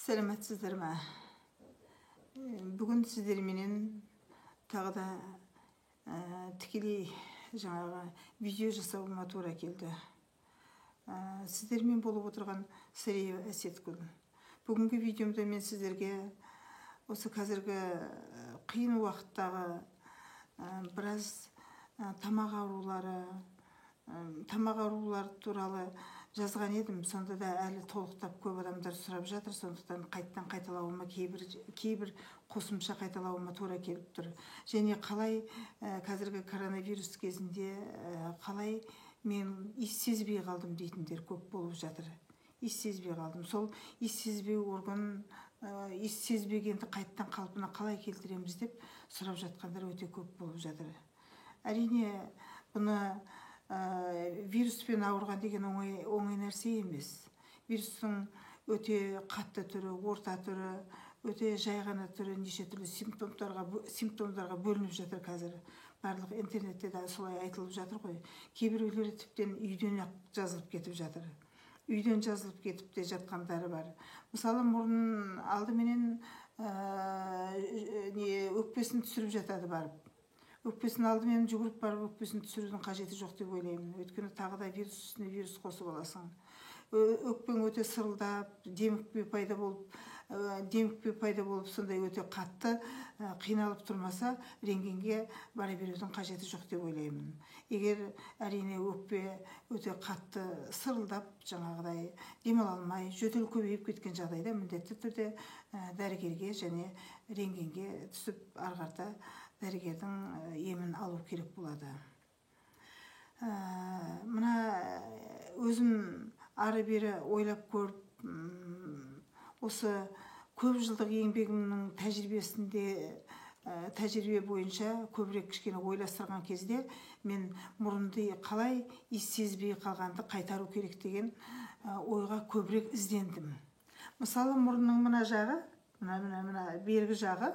Сәлеметсіздер ме? Бүгін сіздерменен тағы да тікелей жаңағы видео жасауыма тура келді. Сіздермен болып отырған Сариева Әсетгүл. Бүгінгі видеомда мен сіздерге осы қазіргі қиын уақыттағы біраз тамақ аурулары, тамақ аурулары туралы жазған едім. Сонда да әлі толықтап көп адамдар сұрап жатыр, сондықтан қайттан қайталауыма, кейбір қосымша қайталауыма тура келіп тұр. Және қалай қазіргі коронавирус кезінде қалай мен иіс сезбей қалдым дейтіндер көп болып жатыр. Иіс сезбей қалдым. Сол иіс сезбеу орган, иіс сезбегенді қайттан қалпына қалай келтіреміз деп сұрап жатқандар өте көп болып жатыр. Әрине, бұны вируспен ауырған деген оңай нәрсе емес. Вирустың өте қатты түрі, орта түрі, өте жай ғана түрі, неше түрлі симптомдарға бөлініп жатыр қазір. Барлық интернетте де солай айтылып жатыр ғой. Кейбіреулері тіптен үйден ақ жазылып кетіп жатыр. Үйден жазылып кетіп те жатқандары бар. Мысалы, мұрын алдыменен өкпесін түсіріп жатады барып. Өкпесін алдымен жүгіріп барып өкпесін түсірудің қажеті жоқ деп ойлаймын. Өйткені тағы да вирус үстіне вирус қосып аласың. Өкпең өте сырылдап, демікпе пайда болып, сондай өте қатты қиналып тұрмаса, рентгенге бара берудің қажеті жоқ деп ойлаймын. Егер әрине өкпе өте қатты сырылдап, жаңағыдай демала алмай, жөтел көбейіп кеткен жағдайда міндетті түрде дәрігерге және рентгенге түсіп, ары қарата дәрігердің емін алу керек болады. Мына өзім ары бері ойлап көріп, осы көп жылдық еңбегімнің тәжірибесінде, тәжірибе бойынша көбірек кішкене ойластырған кезде мен мұрынды қалай иіс сезбей қалғанды қайтару керек деген ойға көбірек іздендім. Мысалы, мұрынның мына жағы, мына бергі жағы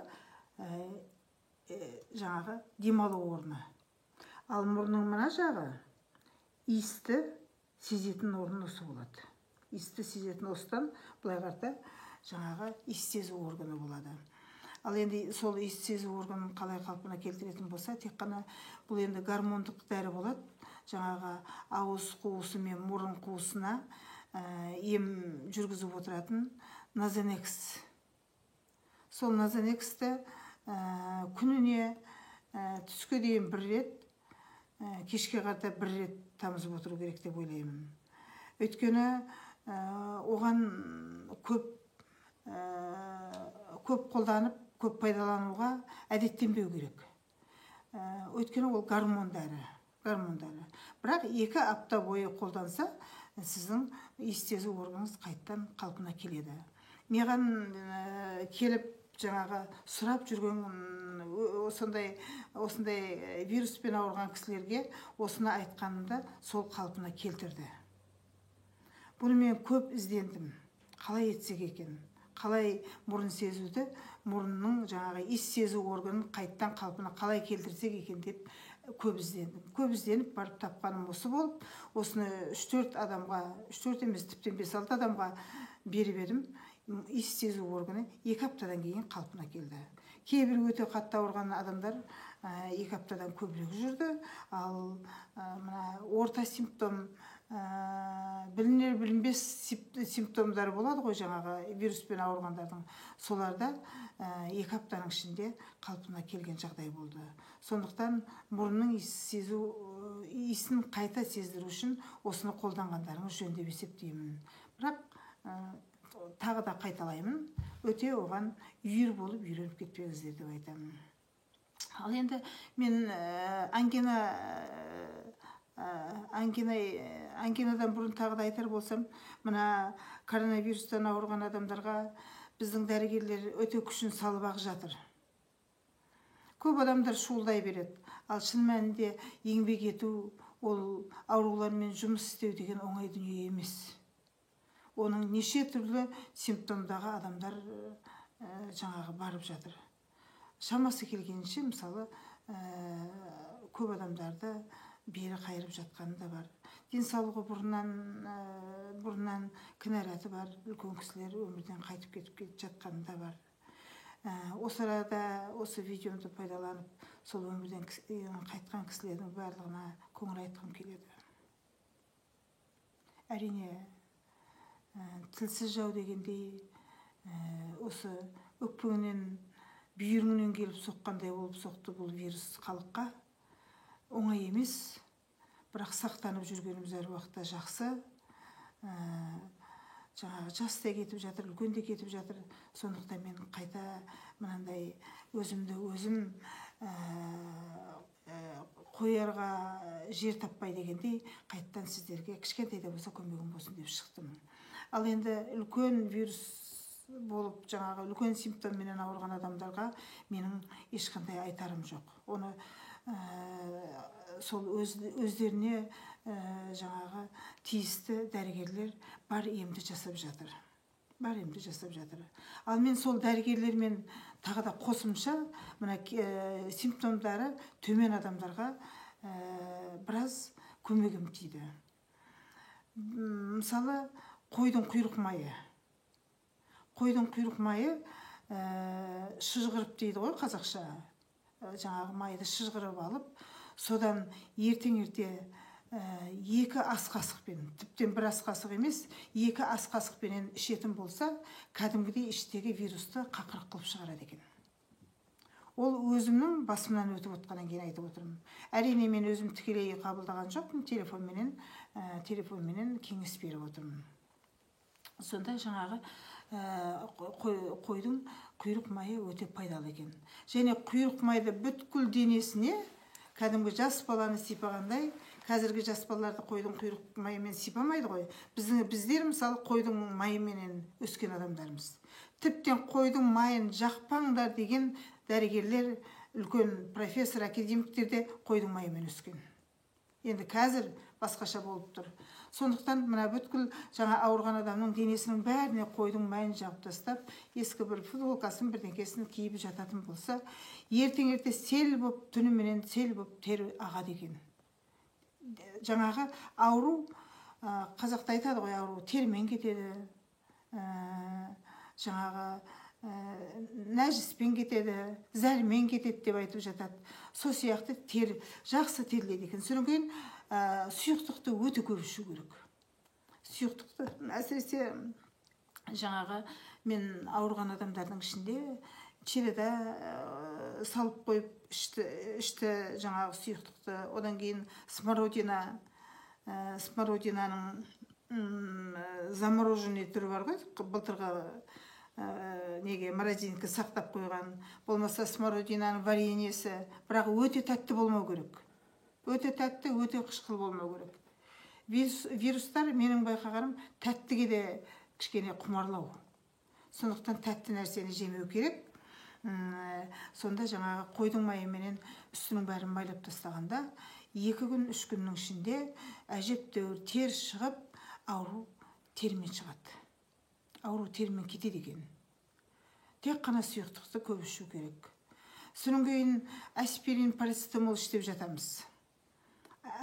жаңағы демалу орны. Ал мұрынның мына жағы иісті сезетін орын осы болады. Иісті сезетін осыдан былай қарата жаңағы иіс сезу органы болады. Ал енді сол иіс сезу органын қалай қалпына келтіретін болса, тек қана бұл енді гормондық дәрі болады. Жаңағы ауыз қуысы мен мұрын қуысына ем жүргізіп отыратын Назонекс. Сол Назонексті күніне түске дейін бір рет, кешке қарата бір рет тамызып отыру керек деп ойлаймын. Өйткені оған көп қолданып, көп пайдалануға әдеттенбеу керек. Өйткені ол гормон дәрі. Бірақ 2 апта бойы қолданса, сіздің иіс сезу органыңыз қайттан қалпына келеді. Маған келіп жаңағы сұрап жүрген осындай вируспен ауырған кісілерге осыны айтқанымда сол қалпына келтірді. Бұны мен көп іздендім. Қалай етсек екен? Қалай мұрын сезуді, мұрынның жаңағы иіс сезу органын қайттан қалпына қалай келтірсек екен деп көп іздендім. Көп ізденіп барып тапқаным осы болып, осыны 3-4 адамға, 3-4 емес, тіптен 5-6 адамға беріп едім. Иіс сезу органы 2 аптадан кейін қалпына келді. Кейбір өте қатты ауырған адамдар 2 аптадан көбірек жүрді. Ал мына орта симптом, білінер білінбес симптомдар болады ғой жаңағы вируспен ауырғандардың. Соларда 2 аптаның ішінде қалпына келген жағдай болды. Сондықтан мұрынның иісін қайта сездіру үшін осыны қолданғандарыңыз жөн деп есептеймін. Бірақ тағы да қайталаймын, өте оған үйір болып үйреніп кетпеңіздер деп айтамын. Ал енді мен ангинадан бұрын тағы да айтар болсам, мына коронавирустан ауырған адамдарға біздің дәрігерлер өте күшін салып ақ жатыр. Көп адамдар шуылдай береді. Ал шын мәнінде еңбек ету, ол аурулармен жұмыс істеу деген оңай дүние емес. Оның неше түрлі симптомдағы адамдар жаңағы барып жатыр. Шамасы келгенше, мысалы, көп адамдарды бері қайырып жатқаны да бар. Денсаулығы бұрыннан кінәраты бар үлкен кісілер өмірден қайтып кетіп жатқаны да бар. Осы арада осы видеомды пайдаланып, сол өмірден қайтқан кісілердің барлығына көңіл айтқым келеді. Әрине, тілсіз жау дегендей, осы өкпеңнен, бүйіріңнен келіп соққандай болып соқты бұл вирус халыққа. Оңай емес, бірақ сақтанып жүргеніміз әр уақытта жақсы. Жаңағы жас та кетіп жатыр, үлкен де кетіп жатыр. Сондықтан мен қайта мынандай өзімді өзім қоярға жер таппай дегендей, қайттан сіздерге кішкентай да болса көмегім болсын деп шықтым. Ал енді үлкен вирус болып, жаңағы үлкен симптомменен ауырған адамдарға менің ешқандай айтарым жоқ. Оны сол өздеріне жаңағы тиісті дәрігерлер бар емді жасап жатыр. Бар емді жасап жатыр. Ал мен сол дәрігерлермен тағы да қосымша мына симптомдары төмен адамдарға біраз көмегім тиді. Мысалы, қойдың құйрық майы. Қойдың құйрық майы шыжғырып дейді ғой қазақша. Жаңағы майды шыжғырып алып, содан ертең-ерте 2 ас қасықпен, тіптен 1 ас қасық емес, 2 ас қасықпенен ішетін болса, кәдімгідей іштегі вирусты қақырық қылып шығарады екен. Ол өзімнің басымнан өтіп отқаннан кейін айтып отырмын. Әрине, мен өзім тікелей қабылдаған жоқпын, телефонменен кеңес беріп отырмын. Сонда жаңағы қойдың құйрық майы өте пайдалы екен. Және құйрық майды бүткіл денесіне кәдімгі жас баланы сипағандай, қазіргі жас балаларды қойдың құйрық майымен сипамайды ғой. Біздер мысалы қойдың майыменен өскен адамдармыз. Тіптен қойдың майын жақпаңдар деген дәрігерлер, үлкен профессор, академиктер де қойдың майымен өскен. Енді қазір басқаша болып тұр. Сондықтан мына бүткіл жаңа ауырған адамның денесінің бәріне қойдың майын жағып тастап, ескі бір футболкасын, бірдеңкесін киіп жататын болса, ертең-ерте сел боп, түніменен сел боп тер ағады екен. Жаңағы ауру, қазақта айтады ғой, ауру термен кетеді, жаңағы нәжіспен кетеді, зәрмен кетеді деп айтып жатады. Сол сияқты тер жақсы терлейді екен. Содан кейін сұйықтықты өте көп ішу керек. Сұйықтықты, әсіресе жаңағы мен ауырған адамдардың ішінде череда салып қойып ішті жаңағы сұйықтықты. Одан кейін смородинаның замороженный түрі бар ғой, былтырғы неге морозильникке сақтап қойған, болмаса смородинаның вареньесі, бірақ өте тәтті болмау керек. Өте тәтті, өте қышқыл болмау керек. Вирустар, менің байқағаным, тәттіге де кішкене құмарлау. Сондықтан тәтті нәрсені жемеу керек. Сонда жаңағы қойдың майыменен үстінің бәрін майлап тастағанда, 2 күн, 3 күннің ішінде әжептәуір тер шығып, ауру термен шығады. Ауру термен кетеді екен. Тек қана сұйықтықты көп ішу керек. Содан кейін аспирин, парацетамол іш деп жатамыз.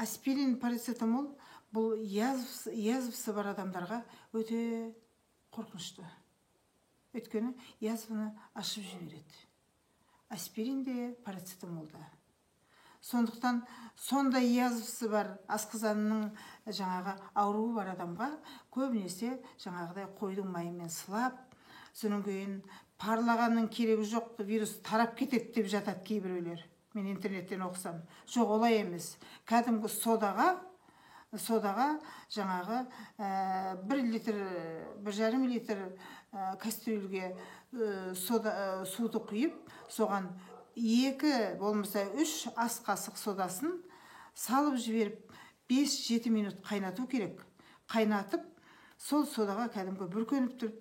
Аспирин, парацетамол бұл язвасы бар адамдарға өте қорқынышты. Өйткені язваны ашып жібереді. Аспирин де, парацетамол да. Сондықтан сондай язвасы бар, асқазанның жаңағы ауруы бар адамға көбінесе жаңағыдай қойдың майымен сылап, содан кейін парлағанның керегі жоқ, вирус тарап кетеді деп жатады кейбіреулер. Мен интернеттен оқысам. Жоқ, олай емес. Кәдімгі содаға жаңағы 1 литр, 1,5 литр кастрюльге суды құйып, соған 2 болмаса 3 ас қасық содасын салып жіберіп, 5-7 минут қайнату керек. Қайнатып, сол содаға кәдімгі бүркеніп тұрып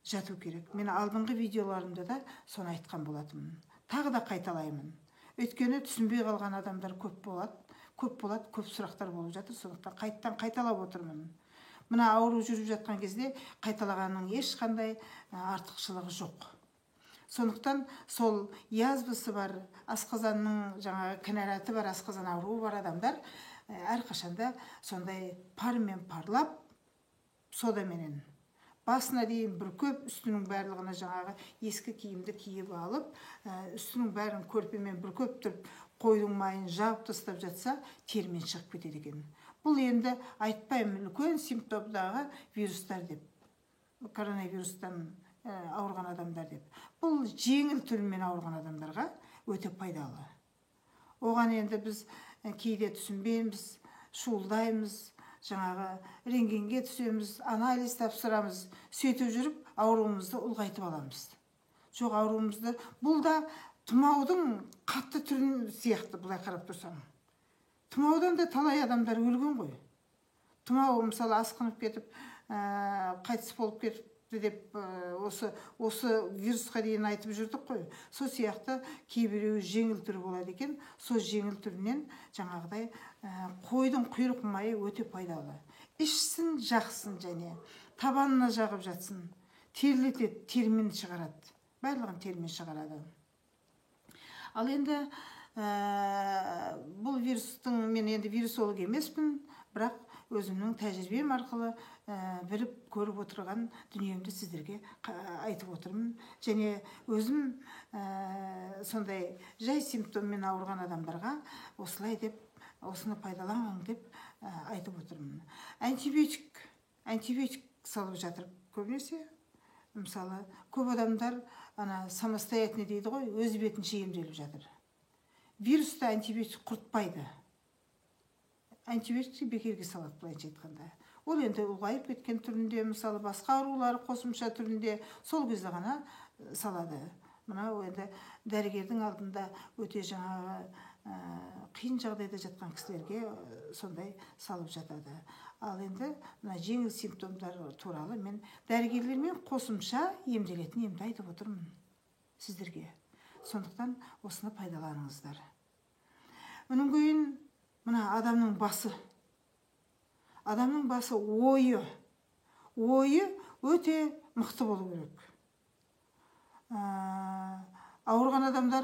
жату керек. Мен алдыңғы видеоларымда да соны айтқан болатынмын. Тағы да қайталаймын. Өйткені түсінбей қалған адамдар көп болады, көп сұрақтар болып жатыр, сондықтан қайттан қайталап отырмын. Мына ауру жүріп жатқан кезде қайталағанның ешқандай артықшылығы жоқ. Сондықтан сол язвасы бар, асқазанның жаңағы кінәраты бар, асқазан ауруы бар адамдар Әрқашанда сондай пармен парлап, содаменен басына дейін бүркеп, үстінің барлығына жаңағы ескі киімді киіп алып, үстінің бәрін көрпемен бүркеп тұрып, қойдың майын жағып тастап жатса, термен шығып кетеді екен. Бұл енді айтпаймын үлкен симптомдағы вирустар деп, коронавирустан ауырған адамдар деп. Бұл жеңіл түрімен ауырған адамдарға өте пайдалы. Оған енді біз кейде түсінбейміз, шуылдаймыз, жаңағы рентгенге түсеміз, анализ тапсырамыз, сөйтіп жүріп ауруымызды ұлғайтып аламыз. Жоқ, ауруымызды, бұл да тұмаудың қатты түрін сияқты, былай қарап тұрсаң. Тұмаудан да талай адамдар өлген ғой. Тұмау мысалы асқынып кетіп, қайтыс болып кетіпті деп осы вирусқа дейін айтып жүрдік қой. Сол сияқты кейбіреуі жеңіл түрі болады екен. Сол жеңіл түрінен жаңағыдай қойдың құйрық майы өте пайдалы. Ішсін, жақсын, және табанына жағып жатсын. Терлетеді, термен шығарады. Барлығын термен шығарады. Ал енді бұл вирустың, мен енді вирусолог емеспін, бірақ өзімнің тәжірибем арқылы біліп көріп отырған дүниемді сіздерге айтып отырмын. Және өзім сондай жай симптоммен ауырған адамдарға осылай деп, осыны пайдаланған деп айтып отырмын. Антибиотик салып жатыр көбінесе. Мысалы, көп адамдар ана самостоятельно дейді ғой, өз бетінше емделіп жатыр. Вирусты антибиотик құртпайды. Антибиотикті бекерге салады, былайынша айтқанда. Ол енді ұлғайып кеткен түрінде, мысалы, басқа аурулары қосымша түрінде, сол кезде ғана салады. Мынау енді дәрігердің алдында өте жаңағы қиын жағдайда жатқан кісілерге сондай салып жатады. Ал енді мына жеңіл симптомдар туралы мен дәрігерлермен қосымша емделетін емді айтып отырмын сіздерге. Сондықтан осыны пайдаланыңыздар. Оның кейін мына адамның басы. Адамның басы ойы. Ойы өте мықты болу керек. Ауырған адамдар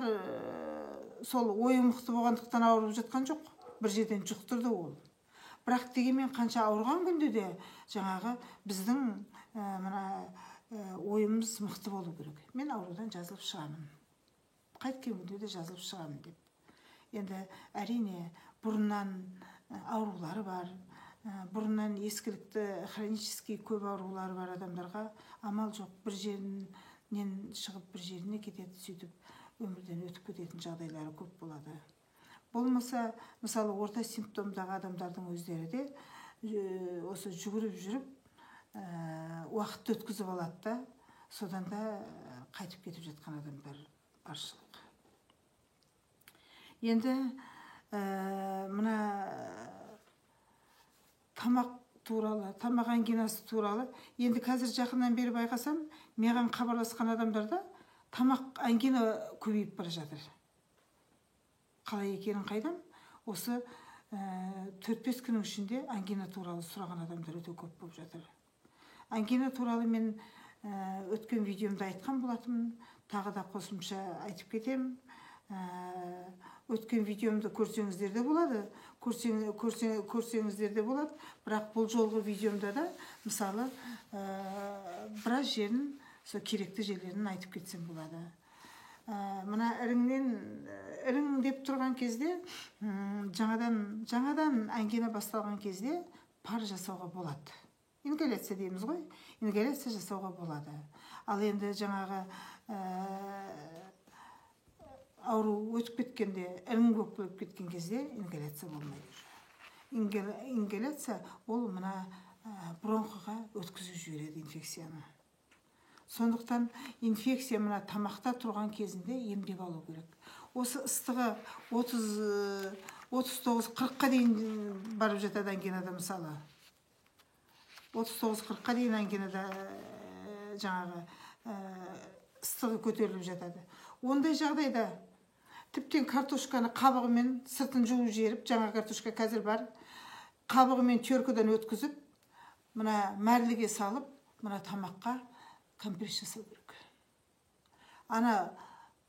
сол ойы мықты болғандықтан ауырып жатқан жоқ. Бір жерден жұқтырды ол. Бірақ дегенмен қанша ауырған күнде де жаңағы біздің мына ойымыз мықты болу керек. Мен аурудан жазылып шығамын. Қайткен күнде де жазылып шығамын деп. Енді әрине бұрыннан аурулары бар, бұрыннан ескілікті хронический көп аурулары бар адамдарға амал жоқ, бір жерінен шығып бір жеріне кетеді, сөйтіп өмірден өтіп кететін жағдайлары көп болады. Болмаса, мысалы, орта симптомдағы адамдардың өздері де осы жүгіріп жүріп уақытты өткізіп алады да, содан да қайтып кетіп жатқан адамдар баршылық. Енді мына тамақ туралы, тамақ ангинасы туралы, енді қазір жақыннан бері байқасам, маған хабарласқан адамдарда тамақ ангина көбейіп бара жатыр. Қалай екенін қайдам? Осы 4-5 күннің ішінде ангина туралы сұраған адамдар өте көп болып жатыр. Ангина туралы мен өткен видеомда айтқан болатынмын, тағы да қосымша айтып кетемін. Өткен видеомды көрсеңіздер де болады, көрсеңіздер де болады, бірақ бұл жолғы видеомда да, мысалы, біраз жерін, сол керекті жерлерін айтып кетсем болады. Мына ірің деп тұрған кезде, жаңадан ангина басталған кезде пар жасауға болады. Ингаляция дейміз ғой, ингаляция жасауға болады. Ал енді жаңағы ауру өтіп кеткенде, ірің болып кеткен кезде ингаляция болмайды. Ингаляция ол мына бронхыға өткізіп жібереді инфекцияны. Сондықтан инфекция мына тамақта тұрған кезінде емдеп алу керек. Осы ыстығы 39-40-қа дейін барып жатады ангинада, мысалы. 39-40-қа дейін ангинада жаңағы ыстығы көтеріліп жатады. Ондай жағдайда тіптен картошканы қабығымен сыртын жуып жіберіп, жаңа картошка қазір бар, қабығымен теркадан өткізіп, мына мәрліге салып, мына тамаққа компресс жасау керек. Ана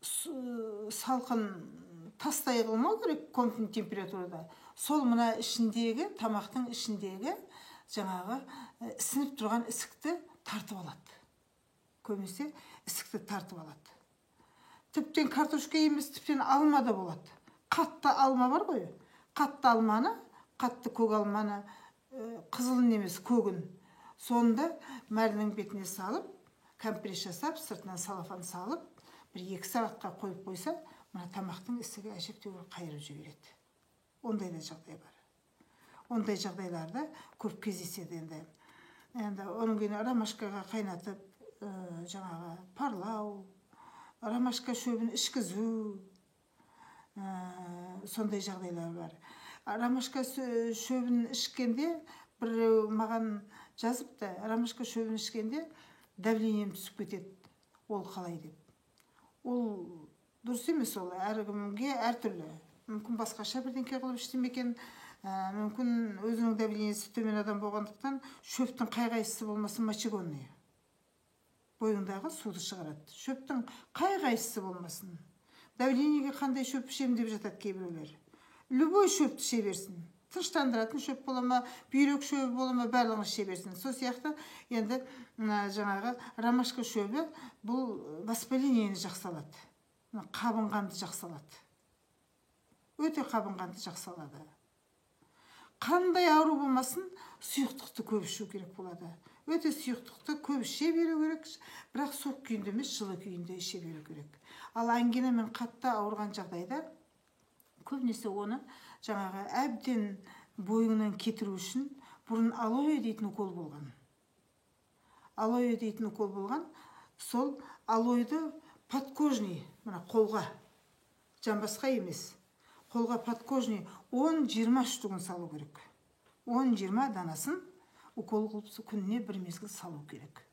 салқын тастай қылмау керек комнатный температурада. Сол мына ішіндегі, тамақтың ішіндегі жаңағы ісініп тұрған ісікті тартып алады. Көбінесе ісікті тартып алады. Тіптен картошка емес, тіптен алма да болады. Қатты алма бар ғой. Қатты алманы, қатты көк алманы, қызылын емес, көгін. Сонда мәрінің бетіне салып, компресс жасап, сыртынан салафан салып, 1-2 сағатқа қойып қойса, мына тамақтың ісігі әжептәуір қайырып жібереді. Ондай да жағдай бар. Ондай жағдайларда көп кездеседі енді. Енді оның кейін ромашкаға қайнатып, жаңағы парлау, ромашка шөбін ішкізу, сондай жағдайлар бар. Ромашка шөбін ішкенде, біреу маған жазыпты, ромашка шөбін ішкенде давлением түсіп кетеді, ол қалай деп. Ол дұрыс емес, ол әркімге әртүрлі. Мүмкін басқаша бірдеңке қылып ішті ме екен, мүмкін өзінің давлениесі төмен адам болғандықтан шөптің қай-қайсысы болмасын мочегонный. Бойыңдағы суды шығарады. Шөптің қай-қайсысы болмасын. Давлениеге қандай шөп ішемін деп жатады кейбіреулер. Любой шөпті іше берсін. Тыныштандыратын шөп бола ма, бүйрек шөбі бола ма, барлығын іше берсін. Сол сияқты енді жаңағы ромашка шөбі бұл воспалениені жақсалады. Қабынғанды жақсалады. Өте қабынғанды жақсалады. Қандай ауру болмасын, сұйықтықты көп ішу керек болады. Өте сұйықтықты көп іше беру керек, бірақ суық күйінде емес, жылы күйінде іше беру керек. Ал ангинамен қатты ауырған жағдайда көбінесе оны жаңағы әбден бойыңнан кетіру үшін бұрын алоэ дейтін укол болған. Алоэ дейтін укол болған, сол алоэді подкожный, мына қолға, жамбасқа емес, қолға подкожный 10-20 штугын салу керек. 10-20 данасын укол қылып күніне бір мезгіл салу керек.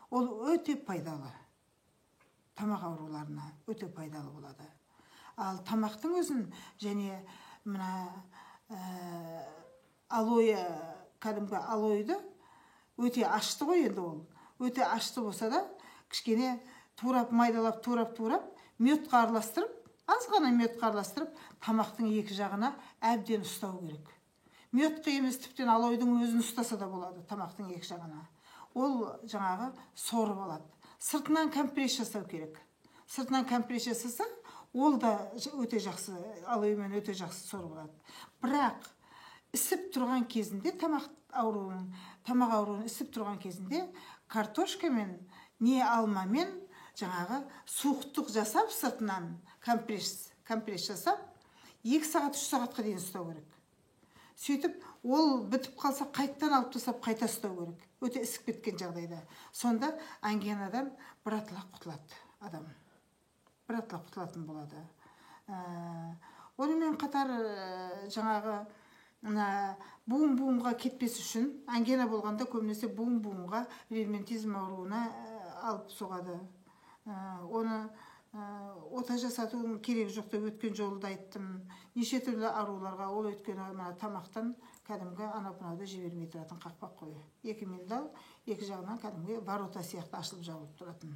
Ол өте пайдалы. Тамақ ауруларына өте пайдалы болады. Ал тамақтың өзін және мына алоэ, кәдімгі алоэді өте ашты ғой енді ол. Өте ашты болса да, кішкене турап, майдалап, турап, мёдқа араластырып, аз ғана мёдқа араластырып, тамақтың екі жағына әбден ұстау керек. Мёдқа емес, тіптен алоэдің өзін ұстаса да болады тамақтың екі жағына. Ол жаңағы сорып алады. Сыртынан компресс жасау керек. Сыртынан компресс жасаса, ол да өте жақсы, алоэмен өте жақсы сорып алады. Бірақ ісіп тұрған кезінде тамақ ауруын ісіп тұрған кезінде картошкамен, не алмамен жаңағы суықтық жасап, сыртынан компресс жасап, 2 сағат, 3 сағатқа дейін ұстау керек. Сөйтіп, ол бітіп қалса, қайттан алып тастап, қайта ұстау керек. Өте ісіп кеткен жағдайда. Сонда ангинадан біратыла құтылады адам. Біратыла құтылатын болады. Онымен қатар жаңағы буын-буынға кетпес үшін, ангина болғанда көбінесе буын-буынға ревматизм ауруына алып соғады. Оны ота жасатудың керегі жоқ деп өткен жолы да айттым. Неше түрлі ауруларға ол өйткені мына тамақтан кәдімгі анау-мынауды жібермей тұратын қақпақ қой. Екі миндал, екі жағынан кәдімгі ворота сияқты ашылып жабылып тұратын.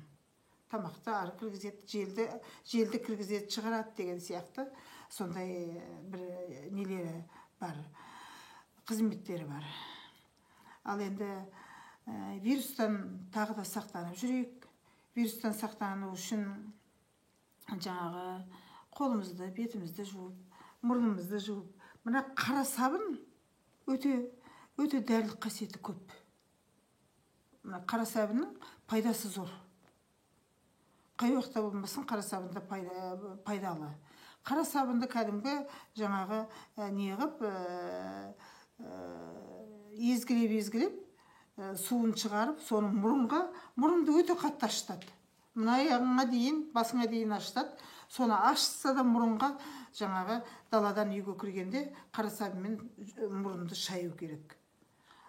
Тамақты ары кіргізеді, желді кіргізеді, шығарады деген сияқты сондай бір нелері бар, қызметтері бар. Ал енді вирустан тағы да сақтанып жүрейік. Вирустан сақтану үшін жаңағы қолымызды, бетімізді жуып, мұрнымызды жуып. Мына қара сабын өте өте дәрілік қасиеті көп. Мына қара сабынның пайдасы зор. Қай уақытта болмасын қара сабында пайдалы. Қара сабынды кәдімгі жаңағы неғып езгілеп суын шығарып, соны мұрынға, мұрынды өте қатты ашытады. Мына аяғыңа дейін, басыңа дейін ашытады. Соны ашытса да мұрынға жаңағы даладан үйге кіргенде қара сабынмен мұрынды шаю керек.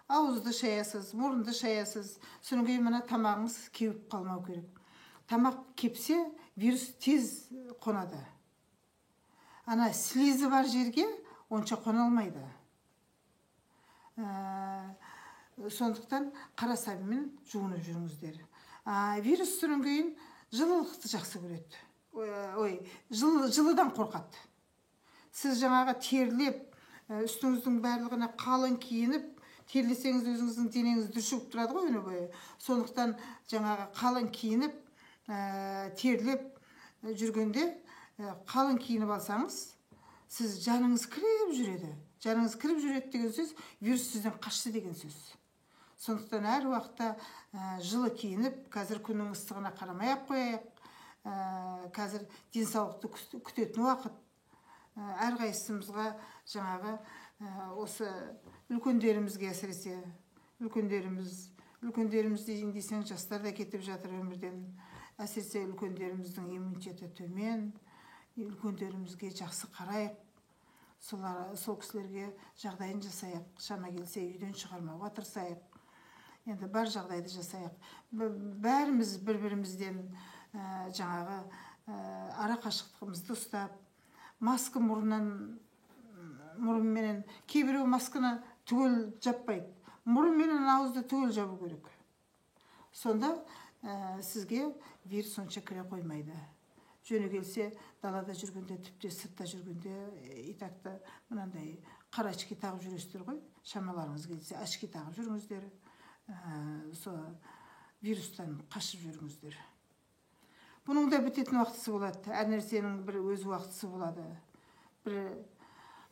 Ауызды шаясыз, мұрынды шаясыз. Содан кейін мына тамағыңыз кеуіп қалмау керек. Тамақ кепсе, вирус тез қонады. Ана слизі бар жерге онша қона алмайды. Сондықтан қара сабынмен жуынып жүріңіздер. Вирус содан кейін жылылықты жақсы көреді. Ой, жылыдан қорқады. Сіз жаңағы терлеп, Үстіңіздің барлығына қалың киініп, терлесеңіз өзіңіздің денеңіз дүршігіп тұрады ғой өмір бойы. Сондықтан жаңағы қалың киініп, терлеп жүргенде қалың киініп алсаңыз, сіз жаныңыз кіріп жүреді. Жаныңыз кіріп жүреді деген сөз, вирус сізден қашты деген сөз. Сондықтан әр уақытта жылы киініп, қазір күннің ыстығына қарамай ақ қояйық. Қазір денсаулықты күтетін уақыт. Әрқайсымызға жаңағы осы үлкендерімізге, әсіресе үлкендеріміз дейін десең, жастар да кетіп жатыр өмірден. Әсіресе үлкендеріміздің иммунитеті төмен, үлкендерімізге жақсы қарайық, сол кісілерге жағдайын жасайық, шама келсе үйден шығармауға тырысайық. Енді бар жағдайды жасайық. Бәріміз бір-бірімізден жаңағы ара қашықтығымызды ұстап, маска мұрынменен, кейбіреу масканы түгел жаппайды, мұрын менен ауызды түгел жабу керек. Сонда сізге вирус онша кіре қоймайды. Жөні келсе, далада жүргенде, тіпті сыртта жүргенде, итакта мынандай қара очки тағып жүресіздер ғой, шамаларыңыз келсе очки тағып жүріңіздер, сол вирустан қашып жүріңіздер. Бұның да бітетін уақытысы болады, әр нәрсенің бір өз уақытысы болады. Бір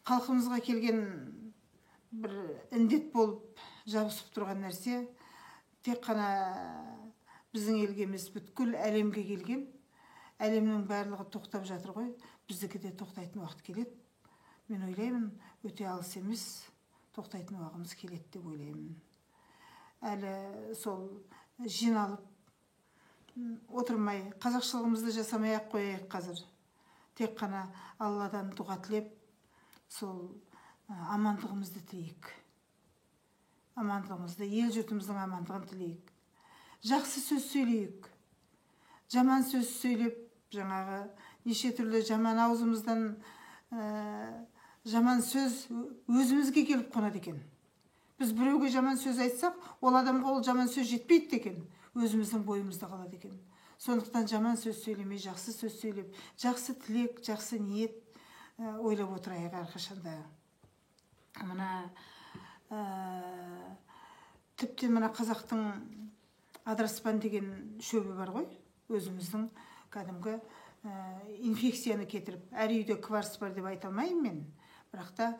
халқымызға келген бір індет болып жабысып тұрған нәрсе тек қана біздің елге емес, бүткіл әлемге келген. Әлемнің барлығы тоқтап жатыр ғой, біздікі де тоқтайтын уақыт келеді. Мен ойлаймын, өте алыс емес, тоқтайтын уақытымыз келеді деп ойлаймын. Әлі сол жиналып отырмай, қазақшылығымызды жасамай ақ қояйық қазір. Тек қана Алладан дұға тілеп, сол амандығымызды тілейік. Амандығымызды, ел жұртымыздың амандығын тілейік. Жақсы сөз сөйлейік. Жаман сөз сөйлеп, жаңағы неше түрлі жаман аузымыздан жаман сөз өзімізге келіп қонады екен. Біз біреуге жаман сөз айтсақ, ол адамға ол жаман сөз жетпейді екен, өзіміздің бойымызда қалады екен. Сондықтан жаман сөз сөйлемей, жақсы сөз сөйлеп, жақсы тілек, жақсы ниет ойлап отырайық әрқашанда. Мына тіпті мына қазақтың адыраспан деген шөбі бар ғой, өзіміздің кәдімгі инфекцияны кетіріп, әр үйде кварц бар деп айта алмаймын мен, бірақ та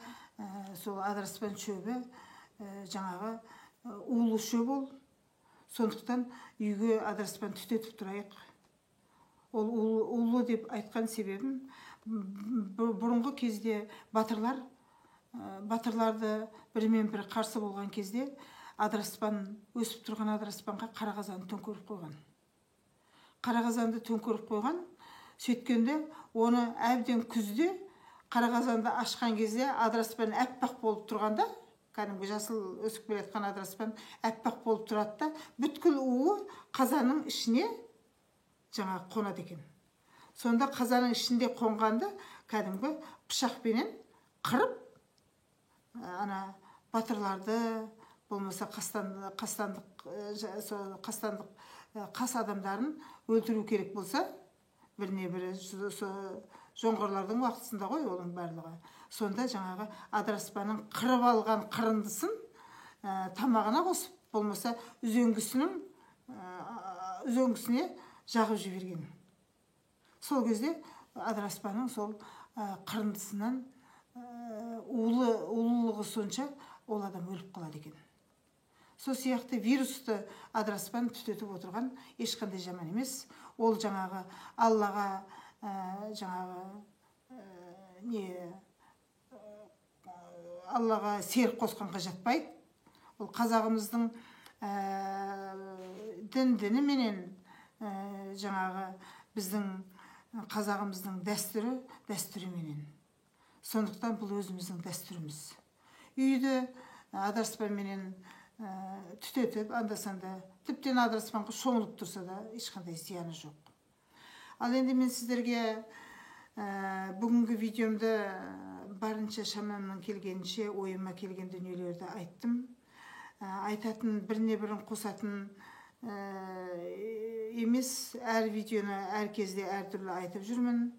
сол адыраспан шөбі жаңағы улы шөп ол. Сондықтан үйге адыраспан түтетіп тұрайық. Ол улы деп айтқан себебім, бұрынғы кезде батырларды бірімен бірі қарсы болған кезде адыраспан, өсіп тұрған адыраспанға қара қазанды төңкеріп қойған. Қара қазанды төңкеріп қойған, сөйткенде оны әбден күзде қара қазанды ашқан кезде адыраспан әппақ болып тұрғанда, кәдімгі жасыл өсіп келе жатқан адыраспан әппақ болып тұрады да, бүткіл уы қазанның ішіне жаңағы қонады екен. Сонда қазанның ішінде қонғанда кәдімгі пышақпенен қырып, ана батырларды, болмаса қастандық қас адамдарын өлтіру керек болса, біріне бірі жоңғарлардың уақытысында ғой оның барлығы. Сонда жаңағы адыраспанның қырып алған қырындысын тамағына қосып, болмаса үзеңгісіне жағып жіберген. Сол кезде адыраспанның сол қырындысынан улылығы сонша ол адам өліп қалады екен. Сол сияқты вирусты адыраспан түтетіп отырған ешқандай жаман емес. Ол жаңағы Аллаға жаңағы не Аллаға серік қосқанға жатпайды. Ол қазағымыздың дініменен жаңағы біздің қазағымыздың дәстүріменен. Сондықтан бұл өзіміздің дәстүріміз. Үйді адыраспанменен түтетіп, анда-санда тіптен адыраспанға шомылып тұрса да ешқандай зияны жоқ. Ал енді мен сіздерге бүгінгі видеомды барынша шамамның келгенше, ойыма келген дүниелерді айттым. Айтатын, біріне бірін қосатын емес, әр видеоны әр кезде әртүрлі айтып жүрмін.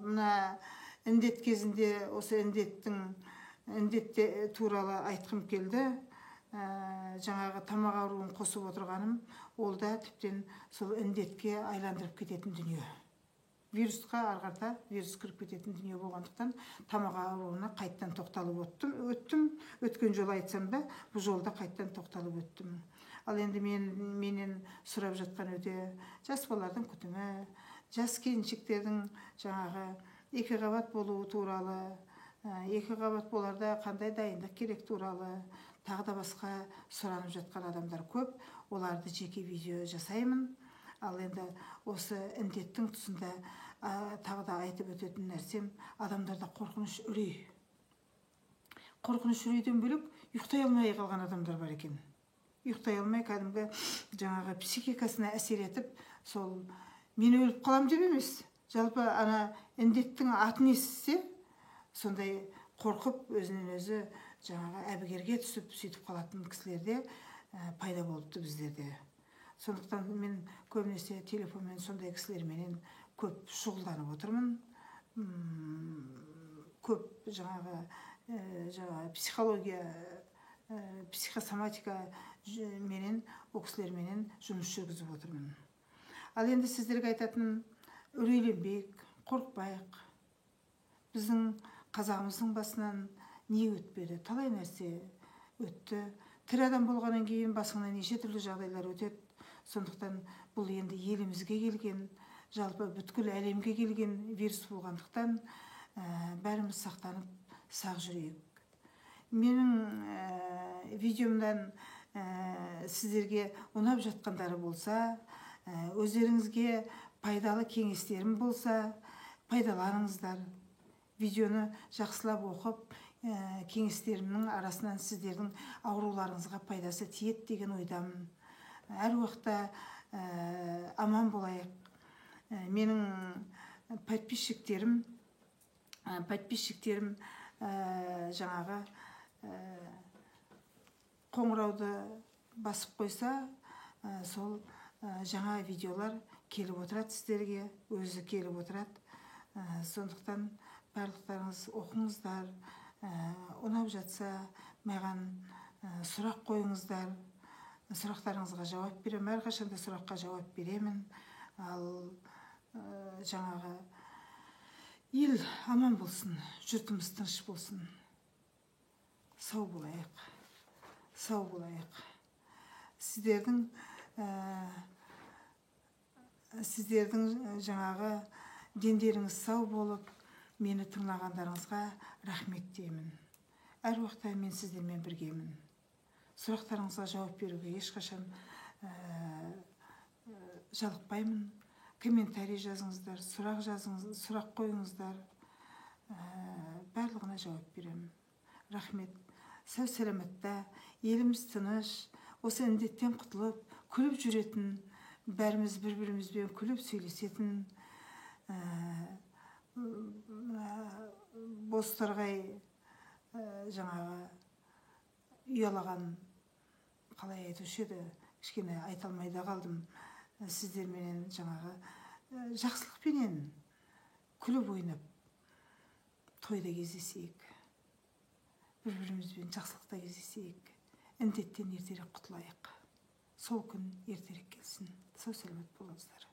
Мына індет кезінде осы індеттің індетте туралы айтқым келді. Жаңағы тамақ ауруын қосып отырғаным, ол да тіптен сол індетке айландырып кететін дүние. Вирусқа арғарта вирус кіріп кететін дүние болғандықтан тамақ ауруына қайттан тоқталып өттім. Өткен жолы айтсам да, бұл жолда қайттан тоқталып өттім. Ал енді менен сұрап жатқан өте жас балалардың күтімі, жас келіншектердің жаңағы екі қабат болуы туралы, екі қабат боларда қандай дайындық керек туралы, тағы да басқа сұранып жатқан адамдар көп. Оларды жеке видео жасаймын. Ал енді осы індеттің тұсында тағы да айтып өтетін нәрсем, адамдарда қорқыныш, үрей. Қорқыныш, үрейден бөлек ұйықтай алмай қалған адамдар бар екен. Ұйықтай алмай кәдімгі жаңағы психикасына әсер етіп, сол мен өліп қалам деп емес, жалпы ана індеттің атын естісе, сондай қорқып өзінен өзі жаңағы әбігерге түсіп сөйтіп қалатын кісілерде пайда болыпты біздерде. Сондықтан мен көбінесе телефонмен сондай кісілерменен көп шұғылданып отырмын. Көп жаңағы психология, психосоматика менен ол кісілерменен жұмыс жүргізіп отырмын. Ал енді сіздерге айтатыным, үрейленбейік, қорықпайық. Біздің қазағымыздың басынан не өтпеді, талай нәрсе өтті. Тірі адам болғаннан кейін басыңнан неше түрлі жағдайлар өтеді. Сондықтан бұл енді елімізге келген, жалпы бүткіл әлемге келген вирус болғандықтан бәріміз сақтанып сақ жүрейік. Менің видеомдан сіздерге ұнап жатқандары болса, өздеріңізге пайдалы кеңестерім болса, пайдаланыңыздар. Видеоны жақсылап оқып, кеңестерімнің арасынан сіздердің ауруларыңызға пайдасы тиеді деген ойдамын. Әр уақытта аман болайық. Менің подписчиктерім жаңағы қоңырауды басып қойса, сол жаңа видеолар келіп отырады сіздерге, өзі келіп отырады. Сондықтан барлықтарыңыз оқыңыздар, ұнап жатса маған сұрақ қойыңыздар. Сұрақтарыңызға жауап беремін, әрқашанда сұраққа жауап беремін. Ал жаңағы ел аман болсын, жұртымыз тыныш болсын. Сау болайық, сау болайық. Сіздердің жаңағы дендеріңіз сау болып, мені тыңлағандарыңызға рахмет деймін. Әр уақытта мен сіздермен біргемін. Сұрақтарыңызға жауап беруге ешқашан жалықпаймын. Комментарий жазыңыздар, сұрақ жазыңыз, сұрақ қойыңыздар. Барлығына жауап беремін. Рахмет. Сау саламатта, еліміз тыныш, осы індеттен құтылып, күліп жүретін, бәріміз бір-бірімізбен күліп сөйлесетін, бозторғай жаңағы ұялаған, қалай айтушы еді, кішкене айта алмай да қалдым. Сіздерменен жаңағы жақсылықпенен күліп ойнап тойда кездесейік, бір-бірімізбен жақсылықта кездесейік, індеттен ертерек құтылайық. Сол күн ертерек келсін. Сау саламат болыңыздар.